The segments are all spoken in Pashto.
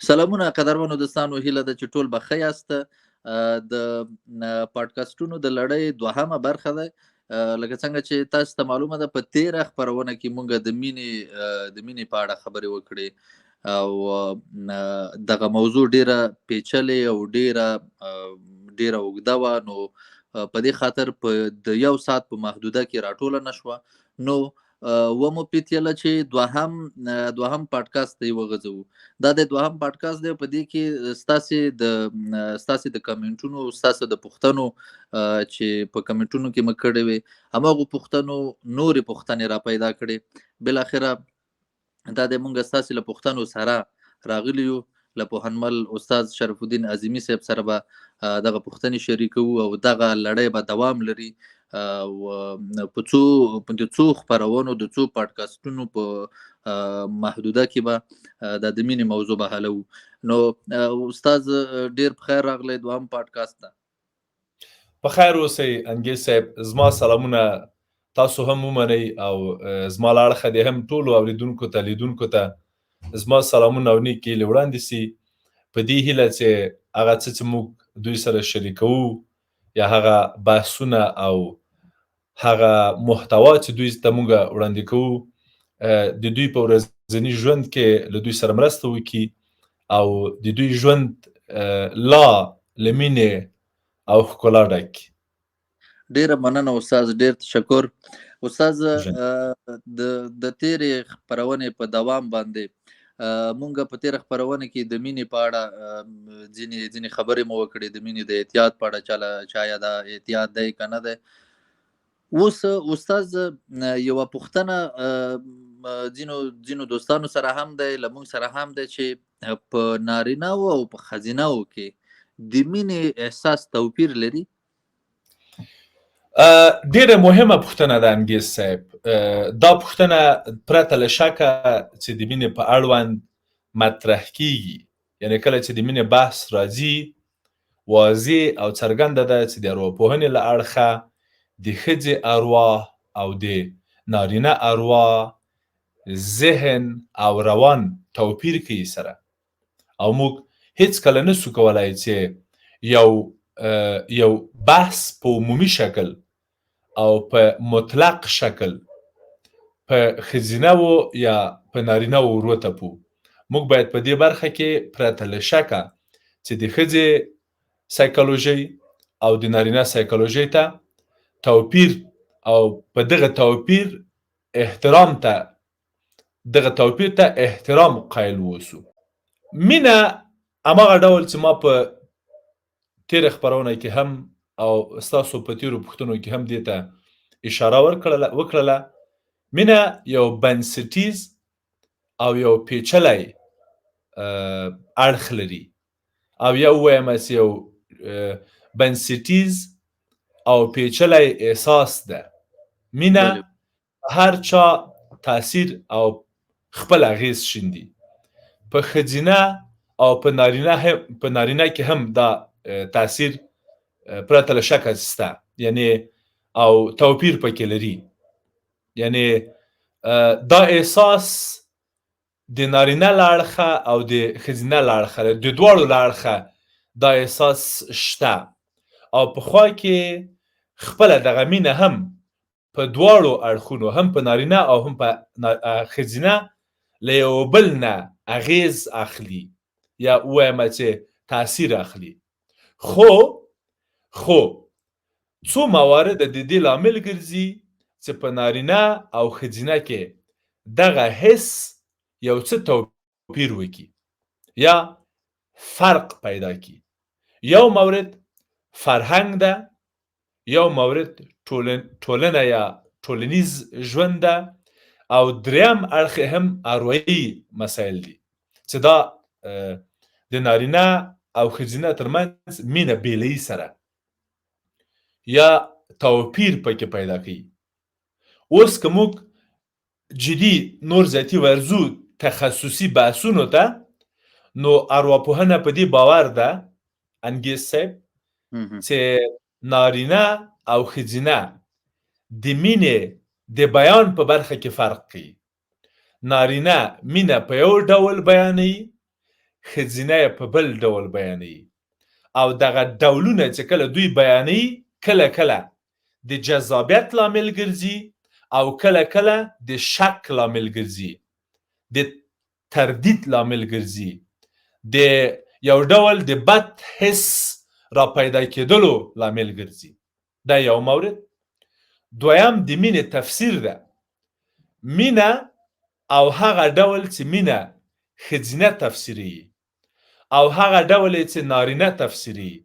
سلامونه قدرمنو دوستانو، هیله ده چې ټول به ښه یاست. د پادکاسټونو د لړۍ دوهمه برخه ده. لکه څنګه چې تاسو ته معلومه ده، په تیره خپرونه کې مونږ د مینې په اړه خبرې وکړې او دغه موضوع ډیره پیچلې او ډیره اوږده وه، نو په دې خاطر په د یو ساعت په محدوده کې راټوله نشوه. نو ومو پتیله چې دوهم پادکاست ته یې وغځوو. دا د دوهم پادکاست دی. په دې کې ستاسې د کمنټونو، ستاسې د پوښتنو چې په کمنټونو کې مو کړې وې، هماغو پوښتنو نورې پوښتنې را پیدا کړې. بالاخره دا د مونږ ستاسې له پوښتنو سره راغلي یو. له پوهنمل استاد شرف الدین عظیمي صاحب سره به دغه پوښتنې شریکوو او دغه لړۍ به دوام لري. او په څو د څو خپرونو، د څو پادکاسټونو په محدوده کې به د مینې موضوع به حلوو. نو استاد، ډیر په خیر راغلی دوهم پادکاست ته. په خیر اوسئ انګیز صاحب، زما سلامونه تاسو هم ومنئ او زما له اړخه دې هم ټولو اوریدونکو ته، لیدونکو ته زما سلامونه او نیکې هیلې وړاندې سي، په دې هیله چې هغه څه چې موږ دوی سره شریکوو یا هغه بحثونه او هغه محتوا چې دوی ته موږ وړاندې کوو د دوی په ورځني ژوند کې له دوی سره مرسته وکړي او د دوی ژوند لا له مینې او ښکلا ډک کړي. ډیره مننه استاد، ډیر تشکر استاد. د تیرې خپرونې په دوام باندې، مونږ په تیره خپرونه کې د مینې په اړه ځینې خبرې مو وکړې، د مینې د اعتیاد په اړه، چې آیا دا اعتیاد دی که نه دی. اوس استاد، یوه پوښتنه ځینو دوستانو سره هم دی، له مونږ سره هم دی، چې په نارینه او په ښځینه کې د مینې احساس توپیر لري؟ ډیره مهمه پوښتنه ده انګیز صاحب. دا پوښتنه پرته له شکه چې د مینې په اړوند مطرح کیږي، یعنی کله چې د مینې بحث راځي، واضح او څرګنده ده چې د ارواپوهنې له اړخه د ښځې اروا او د نارینه اروا، ذهن او روان توپیر کوي سره، او موږ هیڅ کله نسو کولای چې یو بحث په عمومي شکل او په مطلق شکل په ښځینه و یا په نارینه و وروتپو. موږ باید په دې برخه کې پرته له شکه چې د ښځې سایکولوژي او د نارینه سایکولوژي ته توپیر او په دغه توپیر احترام ته، دغه توپیر ته احترام قایل ووسو. مینه هماغه ډول چې ما په تیره خپرونه کې هم او ستاسو په تیرو پوښتنو کې هم دې ته اشاره وکړله، مینه یو بنسټیز او یو پیچلی اړخ لري، او یو وایم چې یو بنسټیز او پیچلی احساس ده. مینه هر چا تاثیر او خپل اغیز شیندي، په ښځینه او په نارینه هم، په نارینه کې هم دا تاثیر پرته له شکه شته، یعنی او توپیر پکې لري. یعنی دا احساس د نارینه له اړخه او د ښځینه له اړخه، د دواړو له اړخه دا احساس شته، او په خوا کې خپله دغه مینه هم په دواړو اړخونو، هم په نارینه او هم په ښځینه، له یو بل نه اغیز اخلي یا ووایم چې تاثیر اخلي. خو څو موارد د دې لامل ګرځي چې په نارینه او ښځینه کې دغه حس یو څه توپیر وکړي یا فرق پیدا کړي. یو مورد فرهنګ ده، یو مورد ټولنه یا ټولنیز ژوند ده، او دریم اړخ هم اروایي مسایل دي چې دا د نارینه او ښځینه ترمنځ مینه بیلوي سره یا توپیر پکې پیدا کوي. اوس که موږ جدي نور زیاتي ورځو تخصصي بحثونو ته، نو ارواپوهنه په دې باور ده انګیز صاحب چې نارینه او ښځینه د مینې د بیان په برخه کې فرق کوي. نارینه مینه په یو ډول بیانوي، ښځینه یې په بل ډول بیانوي. او دغه ډولونه چې کله دوی بیانوي، کله کله د جذابیت لامل ګرځي او کله کله د شک لامل ګرځي، د تردید لامل ګرځي، د یو ډول د بد حس را پیدا کېدلو لامل ګرځي. دا یو مورد. دویم د مینې تفسیر ده. مینه او هغه ډول چې مینه ښځینه تفسیروي او هغه ډول چې نارینه تفسیروي،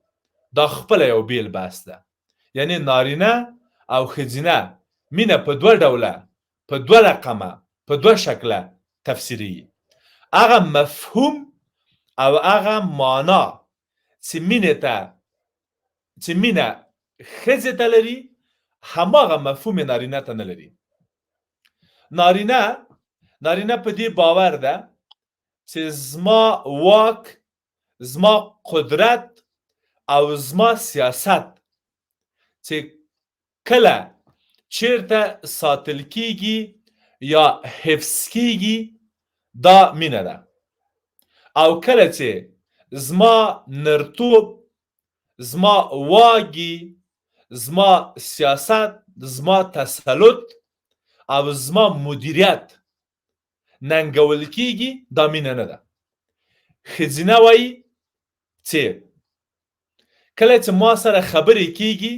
دا خپله یو بیل بحث ده. یعنی نارینه او ښځینه مینه په دوه ډوله، په دوه رقمه، په دوه شکله تفسیروي. هغه مفهوم او هغه معنا چې مینې ته، چې مینه ښځې ته لري، هماغه مفهوم نارینه ته نه لري. نارینه په دې باور ده چې زما واک، زما قدرت او زما سیاست چې کله چیرته ساتل کیږي یا حفظ کیږي، دا مینه ده. او کله چې زما نرتوب، زما واګي، زما سیاست، زما تسلط او زما مدیریت ننګول کیږي، دا مینه نه ده. ښځینه وایي چې کله چې ما سره خبرې کیږي،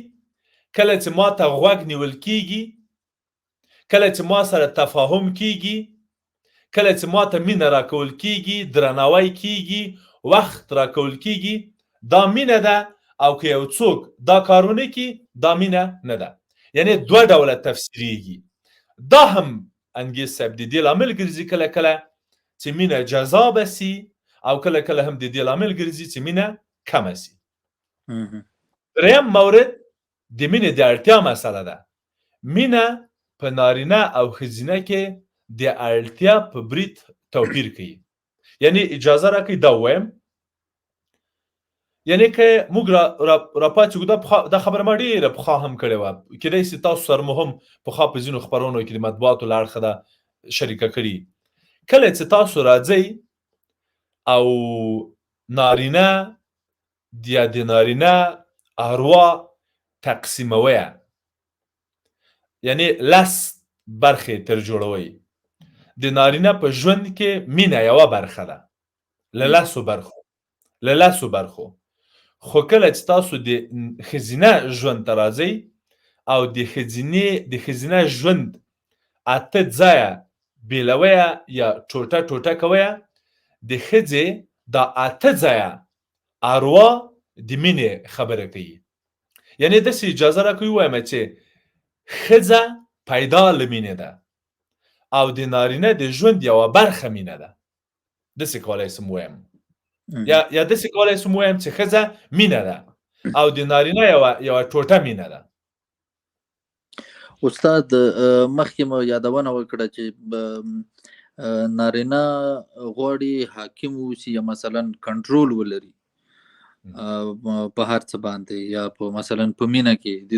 کله چې ما ته غوږ نیول کیږي، کله چې ما سره تفاهم کیږي، کله چې ما ته مینه راکول کیږي، درناوی کیږي، وخت راکول کیږي، دا مینه ده. او که یو څوک دا کار ونه کړي، دا مینه نه ده. یعنی دوه ډوله تفسیریږي. دا هم انګیز صاحب د دې لامل ګرځي کله کله چې مینه جذابه سي، او کله کله هم د دې لامل ګرځي چې مینه کمه سي. دریم مورد د مینې د اړتیا مسله ده. مینه په نارینه او ښځینه کې د اړتیا په برید توپیر کوي. یعنی اجازه راکړئ دا ووایم، یعنی که موږ را پاڅېږو، دا خبره ما ډېره پخوا هم کړې وه، کېدای شي تاسو سره مو هم پخوا په ځینو خپرونو کې د مطبوعاتو له اړخه دا شریکه کړي. کله چې تاسو راځئ او نارینه یا د نارینه اروا تقسیموي، یعنی لس برخې تر جوړوي، د نارینه په ژوند کې مینه یوه برخه ده له لسو برخو، له لسو برخو. خو کله چې تاسو د ښځینه ژوند ته راځئ او د ښځینه ژوند اته ځایه بیلوي یا ټوټه ټوټه کوي، د ښځې دا اته ځایه اروا د مینې خبره کوي. یعنی داسې اجازه راکوي ووایم چې ښځه پیدا له مینې ده او د نارینه د ژوند یوه برخه مینه ده. داسې کولای سم ووایم، یا داسې کولای سم ووایم چې ښځه مینه ده او د نارینه یوه ټوټه مینه ده. استاد، مخکې مو یادونه وکړه چې نارینه غواړي حاکم اوسي یا مثلا کنټرول ولري په هر څه باندې، یا په مثلا په مینه کې د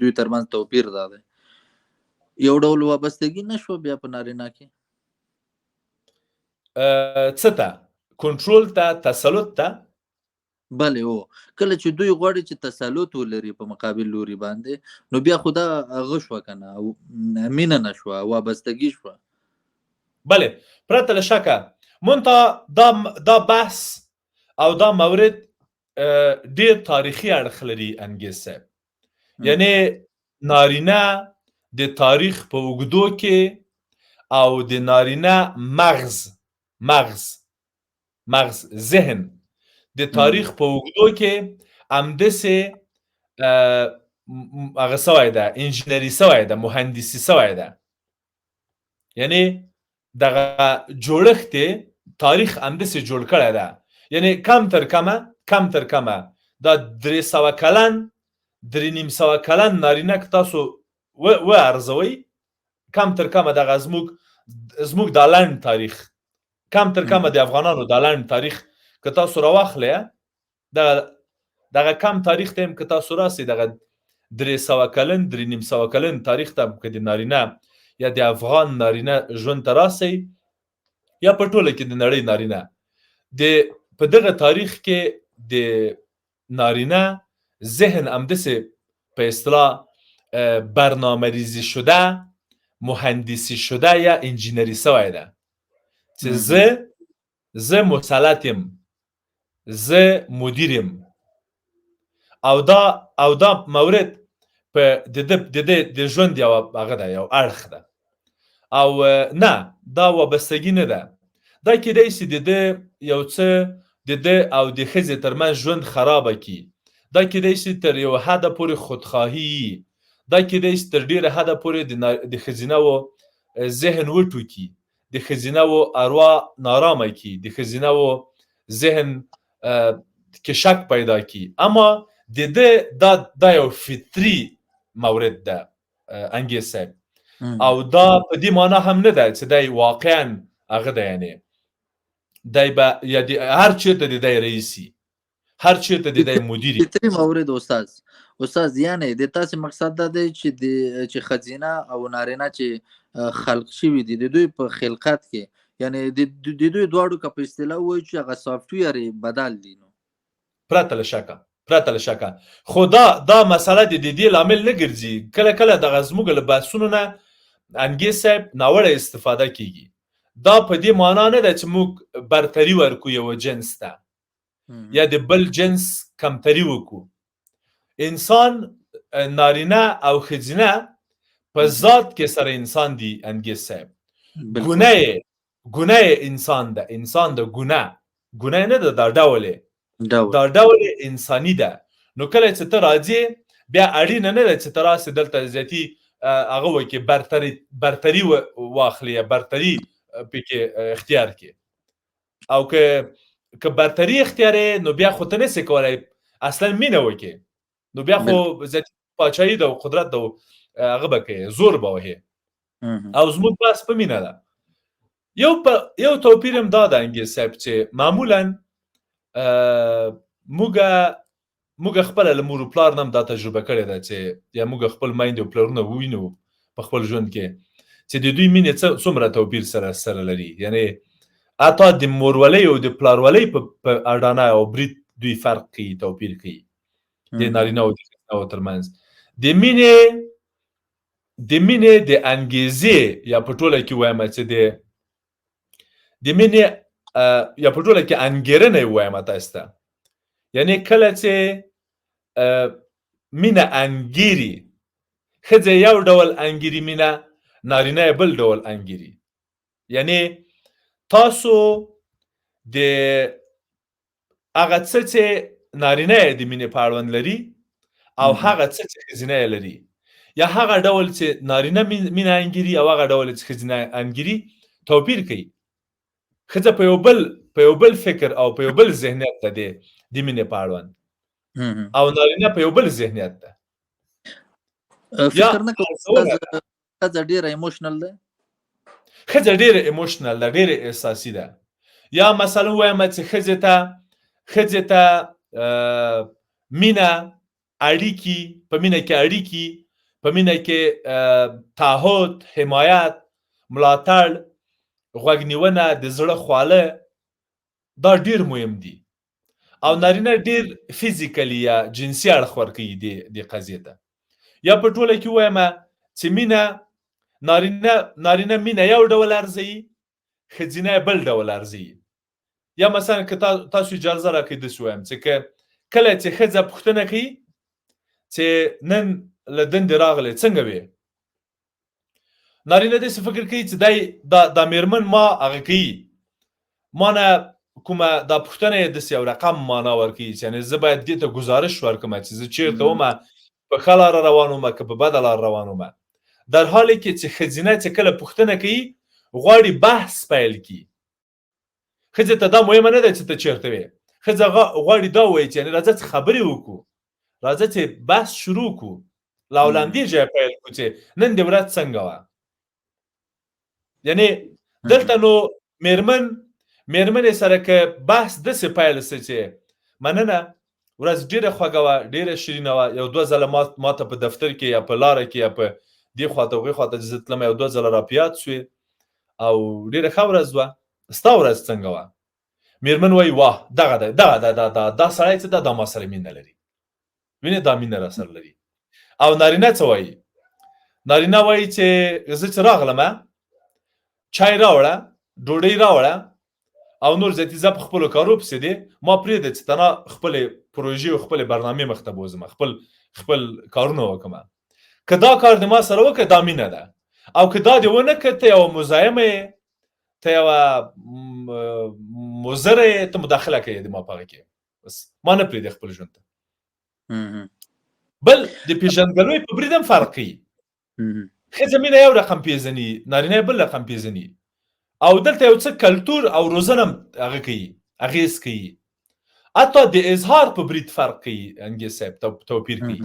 دوی ترمنځ توپیر دا دی. یو ډول وابستګي نشوه بیا په نارینه کې؟ څه ته؟ کنټرول ته، تسلط ته؟ بله، هو کله چې دوی غواړي چې تسلط ولري په مقابل لوري باندې، نو بیا خو دا هغه شوه که نه، مینه نه شوه، وابستګي شوه. بله، پرته له شکه مونږ ته دا بحث او دا مورد ډیر تاریخي اړخ لري انګیز صاحب. یعنی نارینه د تاریخ په اوږدو کې او د نارینه مغز، مغز، مغز، ذهن د تاریخ په اوږدو کې همداسې هغه سوی ده، انجینري سوی ده، مهندسي سوی ده. یعنی دغه جوړښت تاریخ همداسې جوړ کړی ده. یعنی کم تر کمه، کم تر کمه دا 300 کلن، 350 کلن نارینه که تاسو و ارزوئ، کم تر کمه دغه زموږ دا لنډ تاریخ، کم تر کمه د افغانانو دا لنډ تاریخ که تاسو راواخلئ، دغه کم تاریخ ته هم که تاسو راسئ، دغه 300 کلن، 350 کلن تاریخ ته که د نارینه یا د افغان نارینه ژوند ته راسئ، یا په ټوله کې د نړۍ نارینه، د په دغه تاریخ کې د نارینه ذهن همداسې په اصطلاح برنامه ریزی شده، مهندسی شده یا انجینری سوی ده چې زه مسلط یم، زه مدیر یم. او دا مورد په د ده د ژوند یو هغه ده، یو اړخ ده. او نه، دا وابستګي نه ده. دا کېدای شي د ده یو څه د ده او د ښځې ترمنځ ژوند خرابه کړي، دا کېدای شي تر یو حده پورې خودخواهي وي، دا کېدای شي تر ډېره حده پورې د ښځینه وو ذهن وټوکي، د ښځینه وو اروا نارامه کړي، د ښځینه وو ذهن کې شک پیدا کړي. اما د ده دا یو فطري مورد ده انګیز صاحب. او دا په دې معنا هم نه ده چې دی واقعا هغه ده، یعنې دی به یا د هر چېرته د دی رئیس، هر چېرته د دی مدیر. فطري مورد استاد، یعنې د تاسې مقصد دا دی چې چې ښځینه او نارینه چې خلق شوي دي د دوی په خلقت کې، یعنې د دوی دواړو که په اصطلاح ووایو چې هغه سافټویر یې بدل دي. نو پرته له شکه خو دا مسله د دې لامل نه ګرځي. کله کله دغه زموږ له بحثونو نه انګیز صاحب ناوړه استفاده کیږي. دا په دې معنا نه ده چې موږ برتري ورکو یوه جنس ته یا د بل جنس کمتري وکړو. انسان نارینه او ښځینه په ذات کې سره انسان دی انګیز صاحب. ګناه انسان ده، انسان ده، ګناه نه ده، دا ډول دا ډول انساني ده. نو کله چې ته راځې بیا اړینه نه ده چې ته راسې دلته زیاتي هغه وکړې، برتري واخلې یا برتري پکې اختیار کړې. او که برتري اختیارې نو بیا خو ته نسې کولی اصلا مینه وکړې، نو بیا خو زیاتي پاچاهي ده او قدرت ده، هغه به کوې، زور به وهې. او زموږ بحث په مینه ده. یو توپیر هم دا ده انګیز صاحب چې معمولا موږ خپله له مور و پلار نه هم دا تجربه کړې ده چې یا موږ خپل میندې او پلرونه ووینو په خپل ژوند کې چې د دوی مینې څومره توپیر سره لري. یعنې حتی د مورولۍ او د پلارولۍ په اډانه او برید دوی فرق کوي، توپیر کوي د نارینه او د ښځینه ترمنځ. د مینې د انګیزې یا په ټوله کې وایم چې د مینې یا په ټوله کې انګیرنه وایم تاسو ته، یعنې کله چې مینه انګیري، ښځه یو ډول انګیري مینه، نارینه یې بل ډول انګیري. یعنې تاسو د هغه څه چې نارینه یې د مینې په اړوند لري او هغه څه چې ښځینه یې لري، یا هغه ډول چې نارینه مینه انګیري او هغه ډول چې ښځینه انګیري توپیر کوي. ښځه په یو بل فکر او په یو بل ذهنیت ده د مینې په اړوند، او نارینه په یو بل ذهنیت ده. فکر نه کوم ښځه ډېره emotional ده. ښځه ډېره emotional ده، ډېره احساسي ده. یا مثلا وایم چې ښځې ته مینه، اړیکي، په مینه کې اړیکي، په مینه کې تعهد، حمایت، ملاتړ، غوږنیونه، د زړه خواله، دا ډیر مهم دي. او نارینه ډیر physically یا جنسي اړخ ورکوي دې قضیې ته. یا په ټوله کې وایم چې مینه، نارینه مینه یو ډول ارزوي، ښځینه بل ډول ارزوي. یا مثلا که تاسو اجازه راکړئ داسې وایم چې کله چې ښځه پوښتنه کوي چې نن له دندې راغلې څنګه وې، نارینه داسې فکر کوي چې دا میرمن ما هغه کوي، ما نه کومه دا پوښتنه یې داسې یو رقم معنا ورکوي چې یعنې زه باید دې ته ګزارش ورکړم چې زه چېرته وم، په ښه لاره روان وم که په بده لاره روان وم. در حال کې چې ښځینه چې کله پوښتنه کوي غواړي بحث پیل کړي. ښځې ته دا مهمه نه ده چې ته چېرته وې، ښځه غواړي دا ووایي چې یعنې راځه چې خبرې وکړو، راځه چې بحث شروع کړو، له اولندې ځایه پیل کړو چې نن دې ورځ څنګه وه. یعنې دلته نو میرمنې سره که بحث داسې پیل سي چې مننه ورځ ډېره خوږه وه، ډېره شیرینه وه، یو دوه ځله ما ته په دفتر کې یا په لاره کې یا په دې خواته هغې خواته چې زه تلم یو دوه ځله راپیاد سوې او ډېره ښه ورځ وه، ستا ورځ څنګه وه؟ میرمن وایي واه دغه ده، دغه ده، دا دا دا سړی څه ده، دا ما سره مینه لري، وینې دا مینه را سره لري. او نارینه څه وایي؟ نارینه وایي چې زه چې راغلم چای راوړه، ډوډۍ راوړه او نور زیاتې زه په خپلو کارو پسې دی، ما پرېږده چې تنها خپلې پروژې او خپلې برنامې مخته بوځم، خپل کارونه وکړم. که دا کار د ما سره وکړه دا مینه ده، او که دا دې ونه کړه ته یوه مزاحمه یې، ته یوه مضره یې، ته مداخله کوې د ما په هغه کې، بس ما نه پرېږدې خپل ژوند ته. بل د پېژندګلوۍ په برید هم فرق کوي. ښځه مینه یو رقم پېژني، نارینه بل رقم پېژني، او دلته یو څه کلتور او روزنه هم هغه کوي، اغېز کوي. حتی د اظهار په برید فرق کوي، انګیز صاحب توپیر کوي.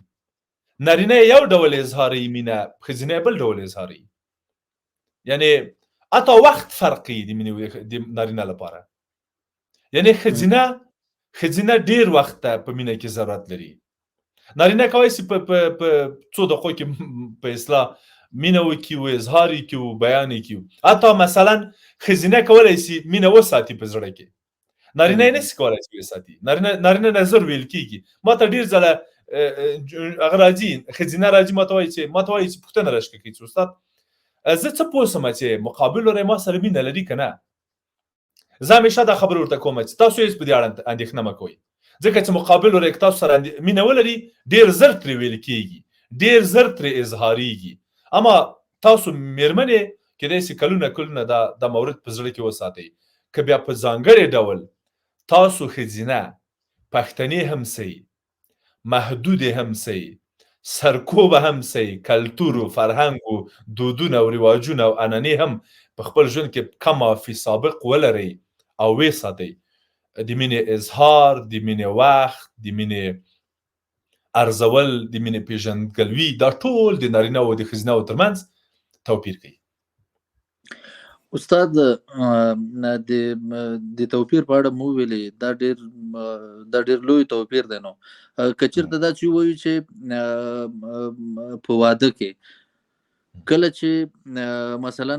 نارینه یو ډول اظهاروي مینه، ښځینه بل ډول اظهاروي. یعنی حتی وخت فرق کوي د مینې د نارینه لپاره. یعنی ښځینه ډیر وخت ته په مینه کې ضرورت لري. نارینه کولی شي په څو دقیقو کې په اصلاح مینه وکړي او اظهار یې کړي او بیان یې کړي. حتی مثلا ښځینه کولی شي مینه وساتي په زړه کې، نارینه یې نشي کولی چې وساتي. نارینه نظر ویل کېږي. ما ته ډېر ځله هغه راځي، ښځینه راځي ما ته وایي چې پوښتنه راشکه کوي چې استاد زه څه پوه شم چې مقابل لوری ما سره مینه لري که نه؟ زه همیشه دا خبره ورته کوم چې تاسو هېڅ په دې اړه اندېښنه مه کوئ، ځکه چې مقابل لوری که تاسو سره مینه ولري ډېر زر ترې ویل کېږي، ډېر زر ترې اظهارېږي. اما تاسو مېرمنې کېدای شي کلونه کلونه دا مورد په زړه کې وساتئ. که بیا په ځانګړې ډول تاسو ښځینه پښتنې هم سئ، محدودې هم سئ، سرکوبه هم سئ، کلتور و فرهنګ و دودونه او رواجونه او عنعنې هم په خپل ژوند کې کما فی سابق ولرئ او ویې ساتئ، د مینې اظهار، د مینې وخت، د مینې ارزول، د مینې پېژندګلوي، دا ټول د نارینه او د ښځینه ترمنځ توپیر کوي. استاد د توپیر په اړه مو ویلې، دا ډېر لوی توپیر دی. نو که چېرته دا چې ووایو چې په واده کې کله چې مثلا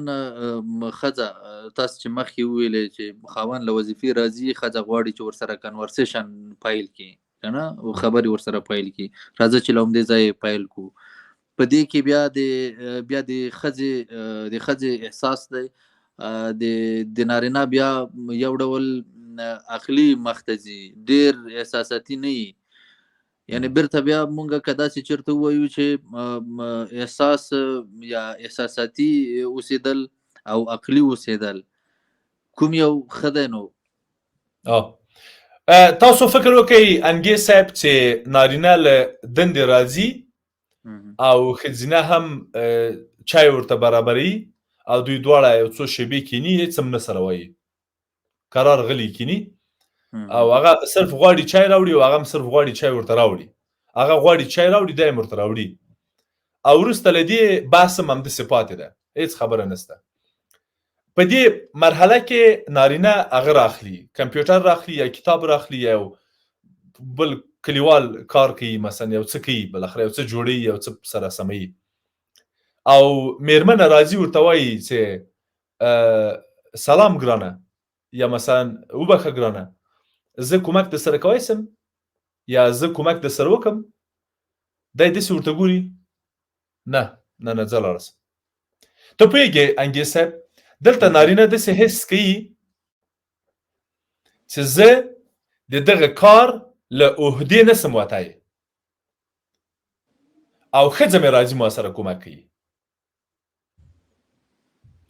ښځه، تاسو چې مخکې وویلې چې خاوند له وظیفې راځي، ښځه غواړي چې ورسره conversation پیل کړي که نه، خبرې ورسره پیل کړي، راځه چې له همدې ځایه پیل کړو. په دې کې بیا د ښځې احساس دی، د نارینه بیا یو ډول عقلي مخته ځي، ډېر احساساتي نه وي. یعنی بیرته بیا مونږ که داسې چېرته ووایو چې احساس یا احساساتي اوسېدل او عقلي اوسېدل کوم یو ښه دی؟ نو تاسو فکر وکړئ انګیز صاحب چې نارینه له دندې راځي او ښځینه هم چای ورته برابروي او دوی دواړه یو څو شېبې کیني، هېڅ هم نه سره وایي، قرار غلي کیني، او هغه صرف غواړي چای راوړي او هغه هم صرف غواړي چای ورته راوړي، هغه غواړي چای راوړي، دی هم ورته راوړي، او وروسته له دې بحث هم همداسې پاتې ده، هېڅ خبره نشته. په دې مرحله کې نارینه هغه راخلي، کمپیوټر راخلي یا کتاب راخلي یا یو بل کلیوال کار کوي، مثلا یو څه کوي، بالاخره یو څه جوړوي، یو څه سره سموي، او میرمنه راځي ورته وایي چې سلام ګرانه، یا مثلا وبخښه ګرانه، زه کومک در سره کوی سم یا زه کومک در سره وکم. دی داسې ورته ګوري، نه نه نه، ځه لاړه سه. ته پوهېږې انګیز صاحب، دلته نارینه داسې حس کوي چې زه د دغه کار له عهدې نه سم وتی او ښځه مې راځي ما سره کومک کوي.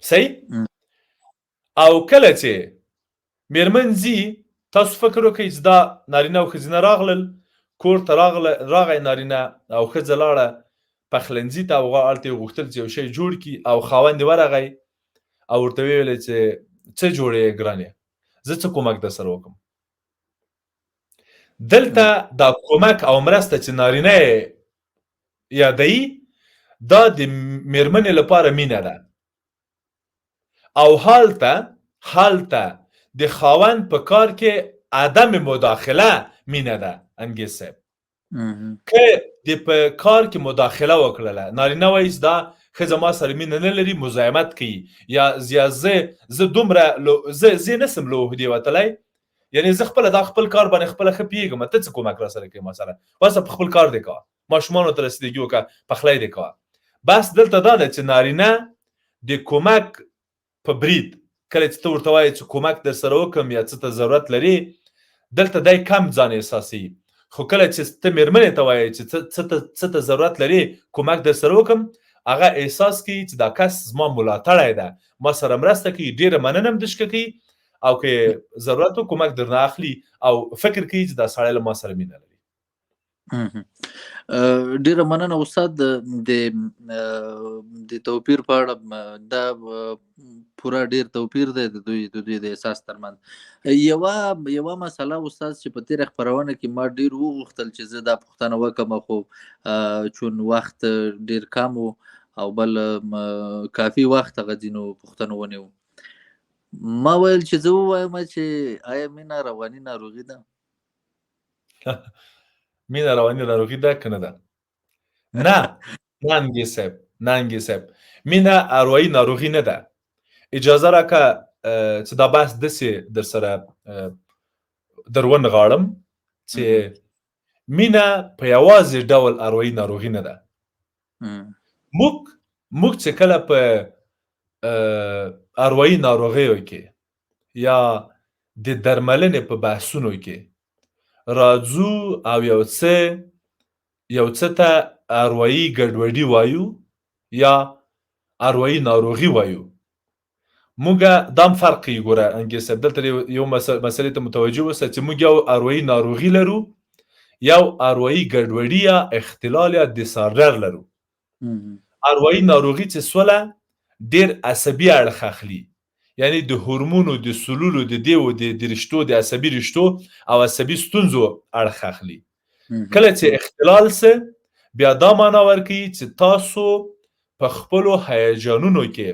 صحیح؟ او کله چې میرمن ځي، تاسو فکر وکړئ چې دا نارینه او ښځینه راغلل، کور ته راغی نارینه او ښځه لاړه پخلنځي ته، او هلته یې غوښتل چې یو شی جوړ کړي، او خاوند یې ورغی او ورته ویې ویل چې څه جوړې ګرانې، زه څه کومک در سره وکړم. دلته دا کومک او مرسته چې نارینه یې یادوي، دا د میرمنې لپاره مینه ده، او هلته د خاوند په کار کې عدم مداخله مینه ده. انګیز صاحب، که د په کار کې مداخله وکړله، نارینه وایي چې دا ښځه ما سره مینه نه لري، مزاحمت کوي، یا زه دومره زه نه سم له عهدې وتلی یعنی زه خپل دا خپل کار باندې خپل ښه پیږم، ته څه کومک را سره کوې؟ ما سره بس په خپل کار دی کوه، ماشومانو ته رسیدګي وکړه، پخلی دی کوه. بس دلته دا ده چې نارینه د کومک په برید کله چې ته ورته وایې چې کومک در سره وکړم یا څه ته ضرورت لري، دلته دی کم ځان احساسوي. خو کله چې ته میرمنې ته وایې چې څه ته ضرورت لري، کومک در سره وکړم، هغه احساس کوي چې دا کس زما ملاتړی ده، ما سره مرسته کوي، ډېره مننه هم دشکه کوي، او که ضرورت و کومک درنه اخلي او فکر کوي چې دا سړی له ما سره مینه لري. ډیره مننه استاد. د د توپیر په اړه دا پوره ډیر توپیر دی د دوی د احساس ترمنځ. یوه مسله استاد چې په تیره خپرونه کې ما ډیر وغوښتل چې زه دا پوښتنه وکړم، خو چون وخت ډیر کم و او بل کافي وخت هغه ځینو پوښتنو ونیو، ما ویل چې زه ووایم چې آیا مینه رواني ناروغي ده؟ مینه رواني ناروغي ده که نه ده؟ نه، ننګي صاحب، ننګي صاحب، مینه اروایی ناروغي نه ده. اجازه راکړه چې دا بحث داسې در سره در ونغاړم چې مینه په یوازې ډول اروایی ناروغي نه ده. موږ چې کله په اروایی ناروغیو کې یا د درملنې په بحثونو کې راځو او یو څه ته اروایی ګډوډي وایو یا اروایی ناروغي وایو، موږ دام فرق کوي. ګوره انګیز صاحب، دلته یو مسئلې ته متوجه اوسه چې موږ یو اروایی ناروغي لرو، یو اروایی ګډوډي یا اختلال یا disorder لرو. اروایی ناروغي چې سوله ډیر عصبي اړخ اخلي، یعنی د هورمونو د سلولو د دیو د رشتو د عصبي رشتو او عصبي ستونزو اړخ اخلي. کله چې اختلال سه بیا دا معنا ورکوي چې تاسو په خپلو هیجانونو کې،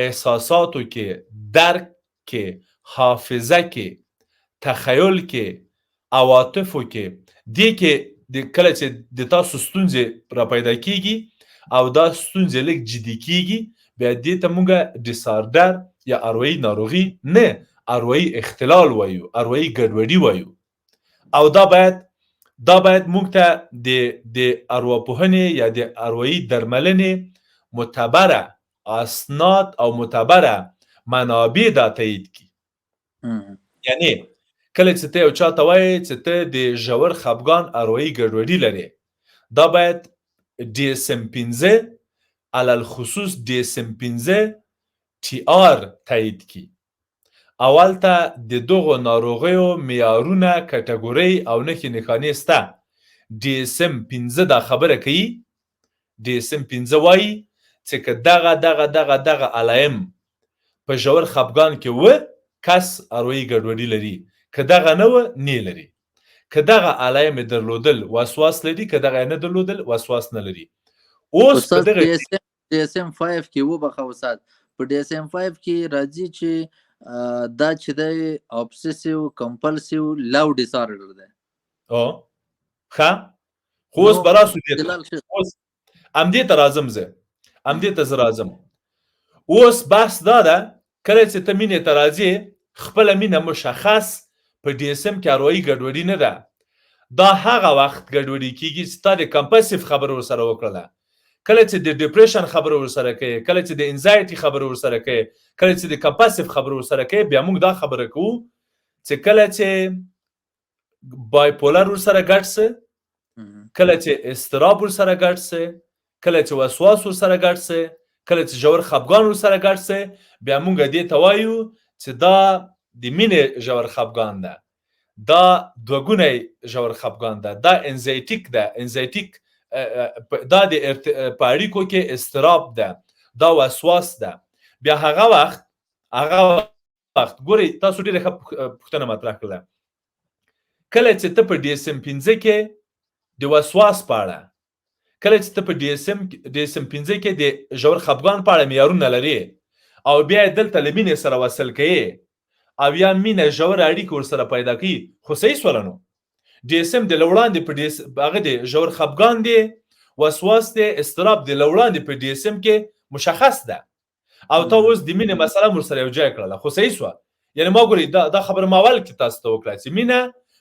احساساتو کې، درک کې، حافظه کې، تخیل کې، عواطفو کې، دې کې کله چې د تاسو ستونزې را پیدا کیږي او دا ستونزې لږ جدي کیږي، بیا دې ته موږ disorder یا اروایی ناروغي نه، اروایی اختلال وایو، اروایی ګډوډي وایو. او دا باید موږ ته د ارواپوهنې یا د اروایی درملنې معتبره اسناد او معتبره منابع دا تایید کړي. یعنی کله چې ته یو چا ته وایې چې ته د ژور خپګان اروایی ګډوډي لرې، دا باید DSM-5 علیالخصوص DSM-5 TR تایید کړي. اول ته د دغو ناروغیو معیارونه، کټګورۍ او نښې نښانې سته. DSM-5 دا خبره کوي، DSM-5 وایي چې که دغه دغه دغه دغه علایم په ژور خپګان کې و، کس اروایی ګډوډي لري، که دغه نه و، نه لري. که دغه علایم درلودل وسواس لري، که دغه نه درلودل وسواس نه لري. اوس په دغه DSM-5 کې وبخښه استاد، په DSM-5 کې راځي چې دا چې دی obsessive compulsive love disorder دی. ښه، خو اوس به راسو دې ته، اوس همدې ته راځم زه، همدې ته زه راځم. اوس بحث دا ده کله چې ته مینې ته راځې، خپله مینه مشخص په DSM کې اروایی ګډوډي نه ده. دا هغه وخت ګډوډي کیږي چې تا د compulsive خبره ورسره وکړله، کله چې د depression خبره ورسره کوې، کله چې د anxiety خبره ورسره کوې، کله چې د compulsive خبره ورسره کوې، بیا موږ دا خبره کوو چې کله چې bipolar ورسره ګډ سه، کله چې اضطراب ورسره ګډ سه، کله چې وسواس ورسره ګډ سه، کله چې ژور خپګان ورسره ګډ سه، بیا موږ دې ته وایو چې دا د مینې ژور خپګان ده، دا دوګونی ژور خپګان ده، دا anxietic ده، anxietic دا د په اړیکو کې اضطراب ده، دا وسواس ده. بیا هغه وخت ګورئ تاسو ډېره ښه پوښتنه مطرح کړله. کله چې ته په DSM-5 کې د وسواس په اړه، کله چې ته په DSM-5 کې د ژور خپګان په اړه معیارونه لرې او بیا یې دلته له مینې سره وصل کوې او یا مینه ژوره اړیکه ورسره پیدا کوي، خو صحیح سوله نو DSM د له وړاندې په هغه دی ژور خپګان دی، وسواس دی، اضطراب دی له وړاندې په DSM کې مشخص ده، او تا اوس د مینې مسله ورسره یو ځای کړله، خو صحیح سوه. یعنی ما ګوري دا خبره ما اول کې تاسو ته وکړه چې مینه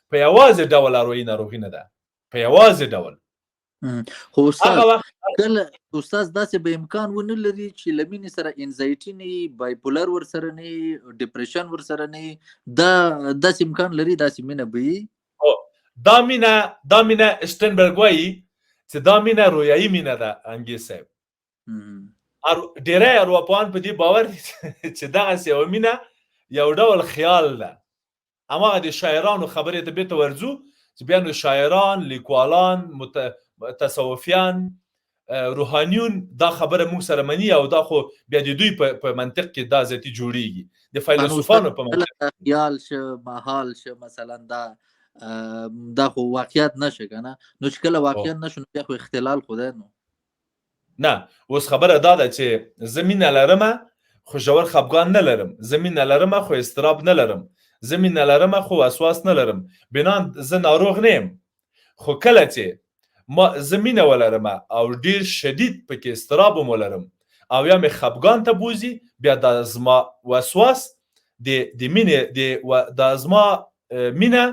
په یوازې ډول اروایي ناروغي نه ده، په یوازې ډول. خو استاد کله استاد داسې به امکان ونه لري چې له مینې سره anxiety نه وي، bipolar ورسره نه وي، depression ورسره نه وي، دا داسې امکان لري داسې مینه به وي؟ دا مینه اشتنبرګ وایي چې دا مینه رویایي مینه ده انګیز صاحب. ډیری ارواپوهان په دې باور دي چې دغسې یوه مینه یو ډول خیال ده. هماغه د شاعرانو خبرې ته بیرته ورځو چې بیا نو شاعران، لیکوالان، تصوفیان، روحانیون دا خبره موږ سره مني او دا خو بیا د دوی په منطق کې دا ذاتي جوړیږي، د فیلسوفانو په منطق. خیال شه، محال شه، مثلا دا خو واقعیت نشه که نه، نو چې کله واقعیت نشه نو بیا خو اختلال خو دی نو. نه، اوس خبره دا ده چې زه مینه لرمه خو ژور خپګان نه لرم، زه مینه لرمه خو اضطراب نه لرم، زه مینه لرمه خو وسواس نه لرم، بنان زه ناروغ نه یم. خو کله چې ما زه مینه ولرمه او ډیر شدید پکې اضطراب هم ولرم او یا مې خپګان ته بوځي، بیا دا زما وسواس د مینې دا زما مینه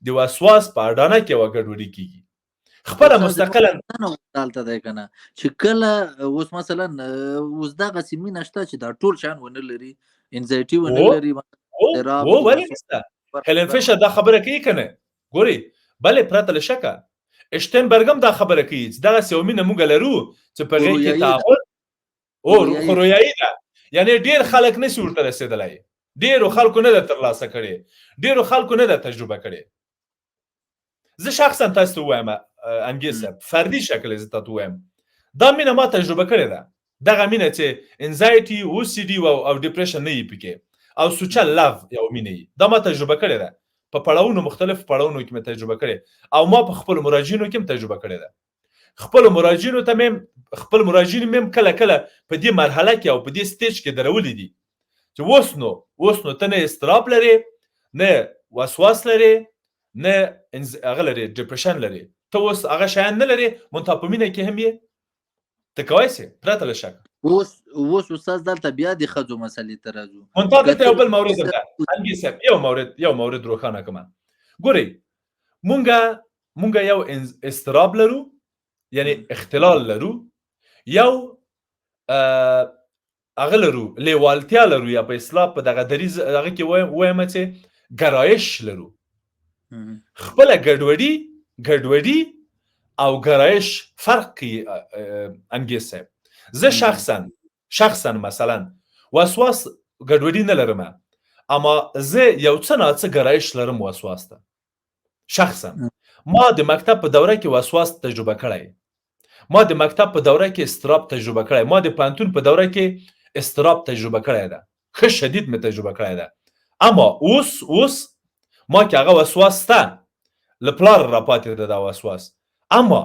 د وسواس په اډانه کې یوه ګډوډي کېږي خپله مستقلا. دلته دی که نه چې کله اوس مثلا اوس دغسې مینه شته چې دا ټول شیان ونه لري، anxiety ونه لري، ولې نشته؟ هلن فیشر دا خبره کوي که نه؟ ګوري بلې پرته له شکه اشتنبرګ هم دا خبره کوي چې دغسې یوه مینه موږ لرو چې په هغې کې تعهد خو رویایي ده، یعنې ډېر خلک نه سي ورته رسېدلی، ډېرو خلکو نه ده ترلاسه کړې، ډېرو خلکو نه ده تجربه کړې. زه شخصا تاسو ته ووایم انګیز صاحب، فردي شکل زه تاته ووایم، دا مینه ما تجربه کړې ده، دغه مینه چې anxiety، OCD او depression نه یي پکې او سوچه love یو مینه یي، دا ما تجربه کړې ده په پړاوونو، مختلف پړاوونو کې مې تجربه کړې او ما په خپلو مراجعینو کې هم تجربه کړې ده. خپل مراجعینو ته مې خپل مراجعین مې هم کله کله په دې مرحله کې او په دې stage کې درولي دي چې اوس نو ته نه اضطراب لرې، نه وسواس لرې، نه هغه لرې، depression لرې، ته اوس هغه شیان نه لرې، منتها په مینه کې هم یې ته کوای سې پرته له شک. اوس استاد دلته بیا د ښځو مسلې ته راځو. منتها دلته یو بل مورد ده انګیز صاحب، یو مورد روښانه کړم. ګورئ مونږ یو اضطراب لرو، یعنی اختلال لرو، یو هغه لرو، لیوالتیا لرو، یا په اصطلاح په دغه دریځ هغه کې وایم چې ګرایش لرو. خپله ګډوډي او ګرایش فرق کوي انګیز صاحب. زه شخصا مثلا وسواس ګډوډي نه لرم، اما زه یو څه ناڅه ګرایش لرم وسواس ته. شخصا ما د مکتب په دوره کې وسواس تجربه کړی، ما د مکتب په دوره کې اضطراب تجربه کړی، ما د پوهنتون په دوره کې اضطراب تجربه کړی ده، ښه شدید مې تجربه کړی ده. اما اوس ما کې هغه وسواس شته، له پلار راپاتې ده دا وسواس، اما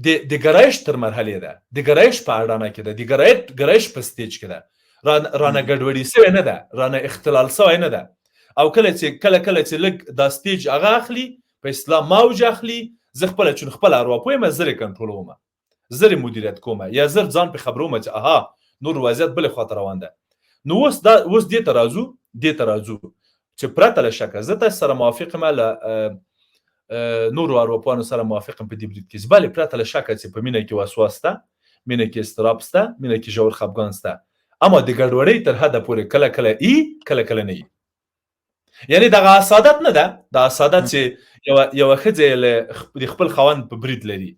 د ګرایش تر مرحلې ده، د ګرایش په اډانه کې ده، د ګرایش په stage کې ده، رانه ګډوډي سوی نه ده، رانه اختلال سوی نه ده. او کله چې کله کله چې لږ دا stage هغه اخلي، په اصطلاح موج اخلي، زه خپله چون خپله ارواپوه یم، زر یې کنټرولوم، زر یې مدیریت کوم، یا زر ځان پې خبروم چې اها نور وضعیت بلې خواته روان ده. نو اوس دې ته راځو، دې ته راځو چې پرته له شکه زه تاسو سره موافق یم، له نورو ارواپوهانو سره موافق یم په دې برید کې. بلې پرته له شکه چې په مینه کې وسواس شته، مینه کې اضطراب شته، مینه کې ژور خفګان شته، اما د ګډوډۍ تر حده پورې کله کله ای کله کله نه ای. یعنی دغه حسادت نه ده، دا حسادت چې یوه ښځه یې د خپل خاوند په برید لري،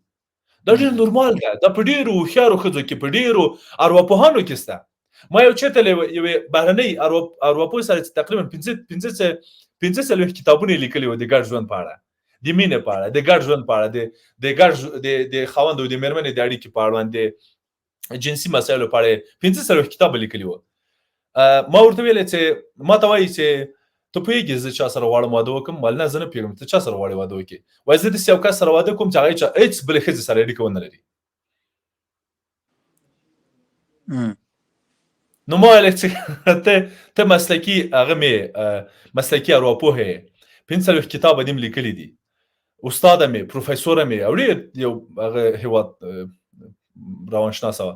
دا ډېر نورمال ده، دا په ډېرو هوښیارو ښځو کې، په ډېرو ارواپوهانو کې شته. ما یو چېرته له یوې بهرنۍ ارواپوه سره چې تقریبا 45 کتابونه یې لیکلي وو د ګډ ژوند په اړه، د مینې په اړه، د ګډ ژوند په اړه، د خاوند او د مېرمنې د اړیکې په اړوند، د جنسي مسایلو په اړه 45 کتابه لیکلي وو. ما ورته ویل چې ما ته وایي چې ته پوهېږې زه چا سره غواړم واده وکړم؟ ویل نه زه نه پوهېږم، ته چا سره غواړې واده وکړې؟ وایي زه داسې یو کس سره واده کوم چې هغه هېڅ بلې ښځې سره اړیکه ونه لري. نو ما ویل چې ته مسلکي هغه مې مسلکي ارواپوه یې، 45 کتابه دې لیکلي دي، استاده مې، پروفیسوره مې، او ډېر یو هغه هېواد روانشناسه وه،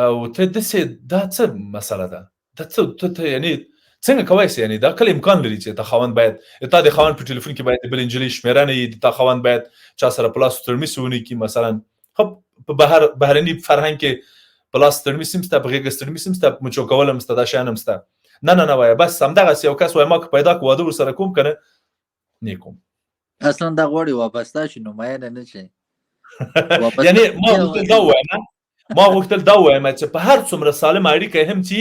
او ته داسې دا څه مسله ده؟ دا څه ته یعنې څنګه کوای سي؟ یعنی دا کله امکان لري چې تا خاوند باید، تا د خاوند په ټلیفون کې باید بل نجلۍ شمېره نه وي، د تا خاوند باید چا سره په لاس ترمیس ونه کړي مثلا. خب په بهرني فرهنګ کې په لاس ترمیس هم سته، په غېږه ترمیس هم سته، مچو کول هم سته، دا شیان هم سته. نه نه نه وایه، بس همدغسې یو کس وایه ما که پیدا کړو واده ورسره کوم، که نه نه کوم. اصلا دا غواړي وابسته شي نو مینه نه شي. یعنی ما غوښتل دا ووایم، ما غوښتل دا ووایم چې په هر څومره سالمه اړیکه هم چې،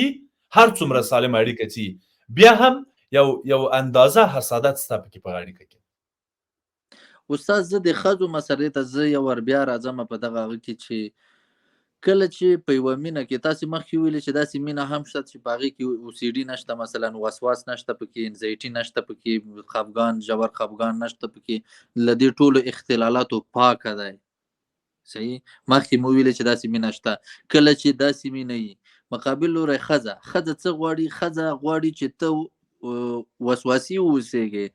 هر څومره سالمه اړیکه چې بیا هم یو اندازه حسادت سته پکې په اړیکه کې. استاد زه د ښځو مسئلې ته زه یو وار بیا راځم په دغه هغه کې چې کله چې په یوه مینه کې تاسې مخکې ویلې چې داسې مینه هم شته چې په هغې کې OCD نشته، مثلا وسواس نشته پکې، انزایټي نشته پکې، خفګان، ژور خفګان نشته پکې، له دې ټولو اختلالاتو پاکه دی. صحیح، مخکې مو ویلې چې داسې مینه شته. کله چې داسې مینه وي، مقابل لوری ښځه، ښځه څه غواړي؟ ښځه غواړي چې ته وسواسي واوسېږې،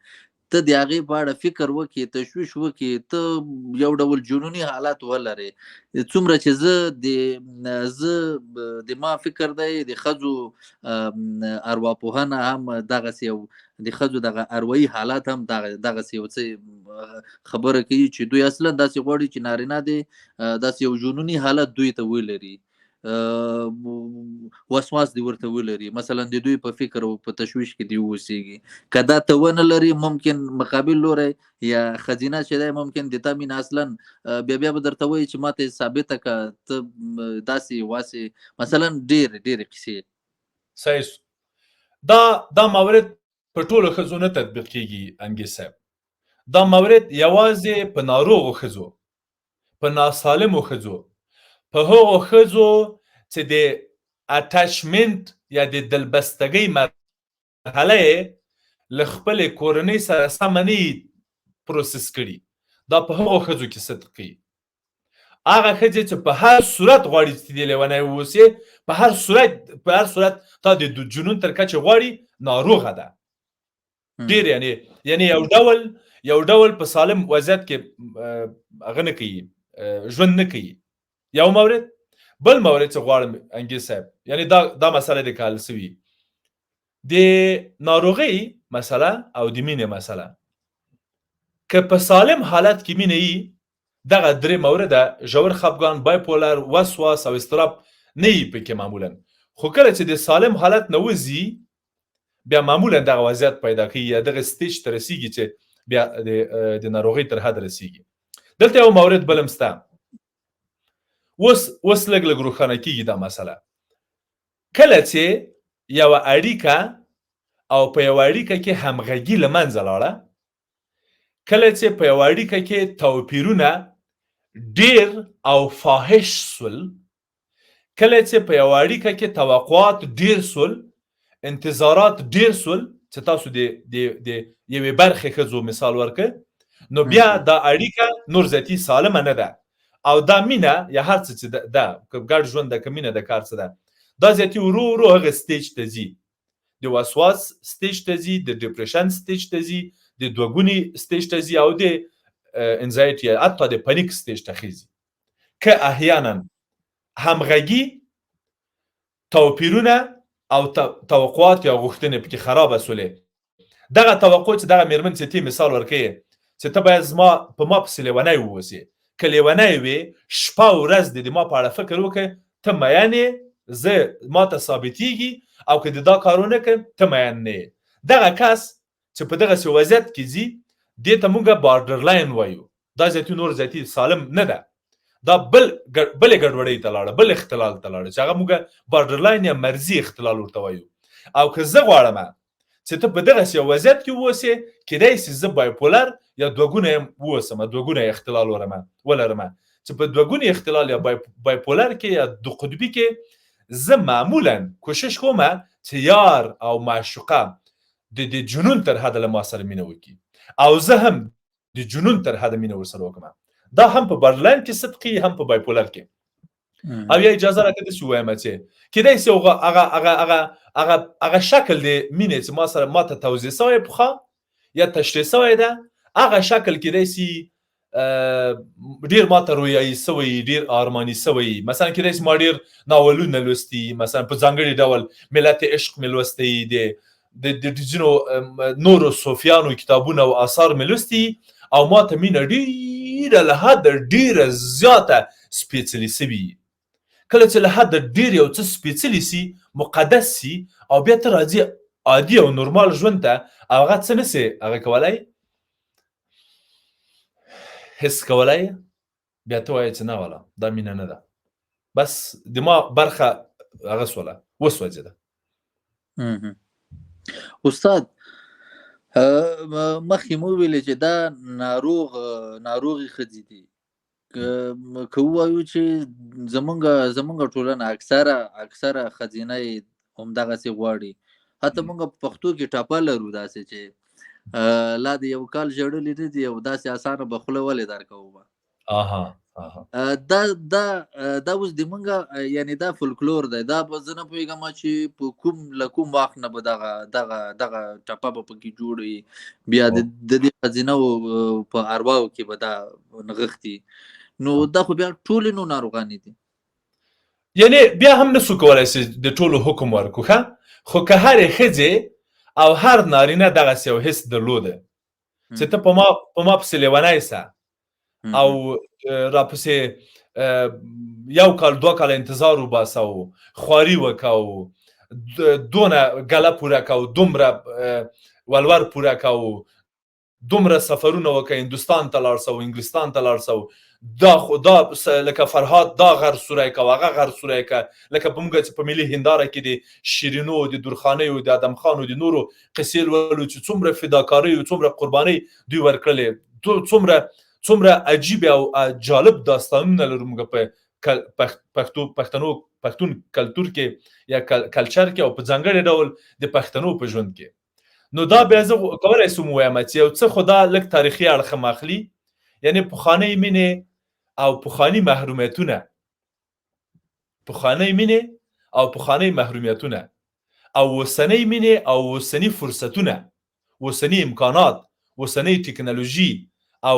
ته د هغې په اړه فکر وکړې، تشویش وکړې، ته یو ډول جنوني حالت ولرې. څومره چې زه د ما فکر دی، د ښځو ارواپوهنه هم دغسې یو، د ښځو دغه اروایي حالت هم دغسې یو څه خبره کوي چې دوی اصلا داسې غواړي چې نارینه دې داسې یو جنوني حالت دوی ته ولري، وسواس دی ورته ولري، مثلا د دوی په فکر او په تشویش کې دی اوسېږي. که دا ته ونه لري، ممکن مقابل لوری یا ښځینه چې دی، ممکن د تا مینه اصلا بیا بیا به درته وایي چې ما ته یې ثابته که ته داسې واسې، مثلا ډېر ډېرې قصې. صحیح. دا مورد په ټولو ښځو نه تطبیق کېږي انګیز صاحب. دا مورد یوازې په ناروغو ښځو، په ناسالمو ښځو، په هغو ښځو چې د اټچمنټ یا د دلبستګۍ مرحله یې له خپلې کورنۍ سره سمه نه وي پروسس کړي، دا په هغو ښځو کې صدق کوي. هغه ښځې چې په هر صورت غواړي چې دې لیونی واوسې، په هر صورت تا د جنون تر کچې غواړي، ناروغه ده ډېر. یعنی یو ډول په سالم وضعیت کې هغه نه کوي، ژوند نه کوي. یو مورد. بل مورد چې غواړم انګیز صاحب، یعنی دا مسله د کال سوي د ناروغۍ مسله او د مینې مسله، که په سالم حالت کې مینه یي، دغه درې مورده ژور خفګان، بایپولر، وسواس او اضطراب نه یي پکې معمولا. خو کله چې د سالم حالت نه وځي، بیا معمولا دغه وضعیت پیدا کوي یا دغه stage ته رسیږي چې بیا د ناروغۍ تر حد رسیږي. دلته یو مورد بل هم شته، اوس لږ لږ روښانه کیږي دا مسله. کله چې یوه اړیکه او په یوه اړیکه کې همغږي له منځه لاړه، کله چې په یوه اړیکه کې توپیرونه ډیر او فاحش سول، کله چې په یوه اړیکه کې توقعات ډیر سول، انتظارات ډیر سول، چې تاسو د یوې برخې ښځو مثال ورکړ، نو بیا دا اړیکه نور ذاتي سالمه نه ده. او دا مینه یا هر څه چې ده، که ګډ ژوند ده، که مینه ده، که هر څه ده، دا زیاتي ورو ورو هغه stage ته ځي، د وسواس stage ته ځي، د depression stage ته ځي، د دوګوني stage ته ځي، او د anxiety حتی د panic stage ته خېږي. که احیانا همغږي، توپیرونه او توقعات یا غوښتنې پکې خرابه سولې، دغه توقع چې دغه میرمن چې تی مثال ورکوي چې ته باید زما په ما پسې لیونی واوسې، که لیونی وې شپه او ورځ دې د ما په اړه فکر وکړې، ته مین یې، زه ما ته ثابتېږي، او که دې دا کار ونه کړ ته مین نه یې. دغه کس چې په دغسې وضعیت کې ځي، دې ته موږ borderline وایو. دا زیاتي نور زیاتي سالم نه ده، دا بلې ګډوډۍ ته لاړه، بل اختلال ته لاړه چې هغه موږ borderline یا مرضي اختلال ورته وایو. او که زه غواړم چې ته په دغسې یو وضعیت کې واوسې، کېدای شي زه bipolar یا دوګونه یم واوسم، دوګونه اختلال ولرم، چې په دوګوني اختلال یا bipolar کې یا دو قطبي کې زه معمولا کوشش کوم چې یار او معشوقه د جنون تر حده له ما سره مینه وکړي، او زه هم د جنون تر حده مینه ورسره وکړم. دا هم په borderline کې صدق کوي، هم په bipolar کې. او یا اجازه راکړه داسې ووایم چې کېدای شي هغه شکل د مینې چې ما سره ما ته توضیح سوی پخوا یا تشریح سوی ده، هغه شکل کېدای شي ډیر ما ته رویایي سوی، ډیر آرماني سوی. مثلا کېدای شي ما ډیر ناولونه لوستي، مثلا په ځانګړي ډول ملت عشق مې لوستی، د د ځینو نورو صوفیانو کتابونه او آثار مې لوستي او ما ته مینه ډیره له حده ډیره زیاته سپېڅلې سوي. کله چې له حده ډیر یو څه سپېڅلي سي، مقدس سي، او بیا ته راځي عادي او نورمال ژوند ته، هغه څه نه سي هغه کولای، حس کولای، بیا ته وایې چې نه والا دا مینه نه ده، بس د ما برخه هغه سوله وسوځېده. استاد مخکې مو ویلې چې دا ناروغې ښځې دي، که ووایو چې زمونږ ټولنه اکثره ښځینه یې همدغسې غواړي. حتی مونږ په پښتو کې ټپه لرو داسې چې لا د یو کال ژړلي نه دي او داسې اسانه به خوله ولې درکومه. دا دا دا اوس د مونږ یعنی دا فولکلور دی، دا به زه نه پوهېږم چې په کوم له کوم وخت نه به دغه دغه دغه ټپه به پکې جوړ وي، بیا د دې ښځینه په ارواو کې به دا نغښتي. نو دا خو بیا ټولې نو ناروغانې دي، یعنی بیا هم نسو کولای چې د ټولو حکم ورکو. ښه، خو که هرې ښځې او هر نارینه دغسې یو حس درلوده چې ته په ما پسې لیونی سه او راپسې یو کال دوه کاله انتظار وباسه او خواري وکه او دونه ګله پوره که او دومره ولور پوره که او دومره سفرونه وکه، هندوستان ته لاړ سه او انګلستان ته لاړ سه او دا خو دا لکه فرهاد دا غر سوری که او هغه غر سوری که، لکه په موږ چې په ملي هنداره کې د شیرینو، د درخانیو، د ادم خانو، د نورو قصې لولو چې څومره فداکارۍ او څومره قربانۍ دوی ورکړلې، څومره عجیب او جالب داستانونه لرو موږ په پښتون کلتور کې یا کلچر کې او په ځانګړي ډول د پښتنو په ژوند کې. نو دا بیا زه کولای شم ووایم چې یو څه خو دا لږ تاریخي اړخ هم اخلي، یعنی پخوانۍ مینې او پخواني محرومیتونه، پخوانۍ مینې او پخوانۍ محرومیتونه او اوسنۍ مینې او اوسني فرصتونه، اوسني امکانات، اوسنۍ ټکنالوژي او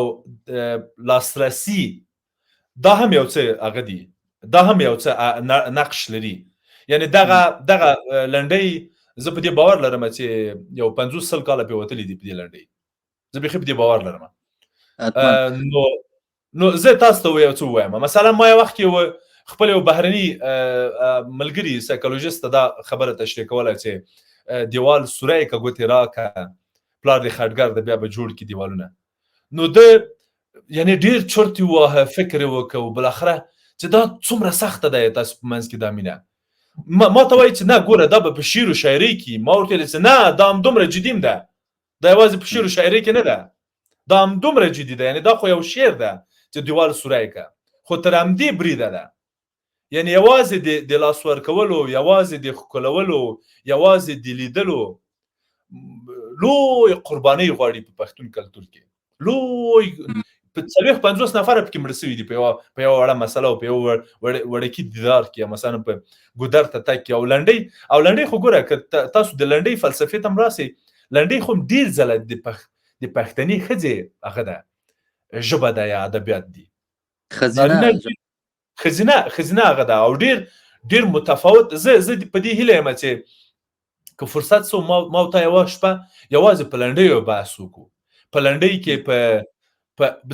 لاسرسي، دا هم یو څه هغه دي، دا هم یو څه نقش لري. یعنی دغه لنډۍ زه په دې باور لرم چې یو 50-100 کاله پې وتلي دي په دې لنډۍ، زه بیخي په دې باور لرم. نو زه تاسو ته یو څه ووایم. مثلا ما یو وخت یو خپل یو بهرني ملګري سایکولوژیست ته دا خبره تشریح کوله چې دیوال سوری که ګوتې راکه، پلار دې خټګر دی بیا به جوړ کړي دیوالونه. نو ده یعنی ډیر چرت یې وواهه، فکر یې وکړ او بالاخره چې دا څومره سخته ده تاسو په منځ کې دا مینه. ما ته وایي چې نه ګوره دا به په شعر و شاعرۍ کې. ما ورته ویل چې نه دا همدومره جدي هم ده، دا یوازې په شعر و شاعرۍ کې نه ده، دا همدومره جدي ده، یعنی دا خو یو شعر ده چې دیوال سوری که، خو تر همدې بریده ده. یعنی یوازې د لاس ورکولو، یوازې د ښکلولو، یوازې د لیدلو لوی قربانۍ غواړي په پښتون کلتور کې. لوی په 40-50 نفره پکې مړه سوي دي په یوه وړه مسله او په یو وړکي دیدار کې، مثلا په ګودر ته تګ کې. او لنډۍ خو ګوره که تاسو د لنډۍ فلسفې ته هم راسئ، لنډۍ خو هم ډېر ځله د پښتنې ښځې هغه ده، ژبه ده یا ادبیات دي، ښځینه هغه ده او ډېر ډېر متفاوت. زه په دې هیله یم چې که فرصت سو ما او تا یوه شپه یوازې په لنډیو بحث وکړو. په لنډۍ کې په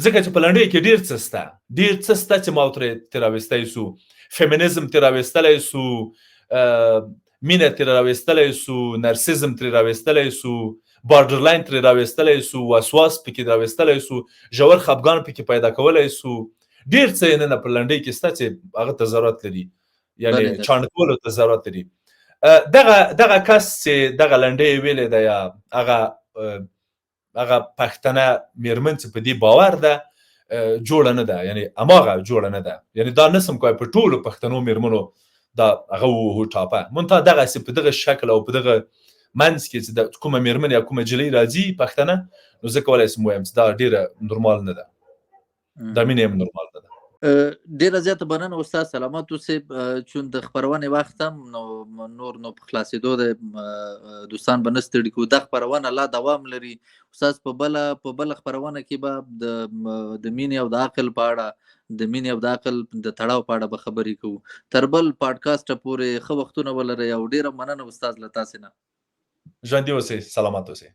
ځکه چې په لنډۍ کې ډېر څه سته، ډېر څه سته چې ما ترې راویستی سو، فیمینیزم ترې راویستلی سو، مینه ترې راویستلی سو، نرسیزم ترې راویستلی سو، بارډرلاین ترې راویستلی سو، وسواس پکې راویستلی سو، ژور خپګان پکې پیدا کولی سو. ډېر څه یې نن په لنډۍ کې سته چې هغه ته ضرورت لري، یعنی چاڼ کولو ته ضرورت لري. دغه کس چې دغه لنډۍ یې ویلې ده یا هغه پښتنه میرمن چې په دې باور ده جوړه نه ده، یعنی هماغه جوړه نه ده، یعنی دا نسم کوی په ټولو پښتنو میرمنو دا هغه ووهو ټاپه. مونتا دغسې په دغه شکل او په دغه منځ کې چې کومه میرمن یا کومه جلۍ راځي پښتنه، نو زه کولای شم ووایم چې دا ډېره نورمال نه ده، دا مینه هم نورمال نه ده. ډېره زیاته مننه استاد، سلامت اوسئ. چون د خپرونې وخت هم نو نور نو په خلاصېدو دی، دوستان به نه ستړي کړو. دا خپرونه لا دوام لري استاد، په بله خپرونه کې به د مینې او د عقل په اړه، د مینې او د عقل د تړاو په اړه به خبرې کوو. تر بل پاډکاسټ پورې ښه وختونه ولرئ او ډېره مننه استاد له تاسې نه. ژوندي اوسئ، سلامت اوسئ.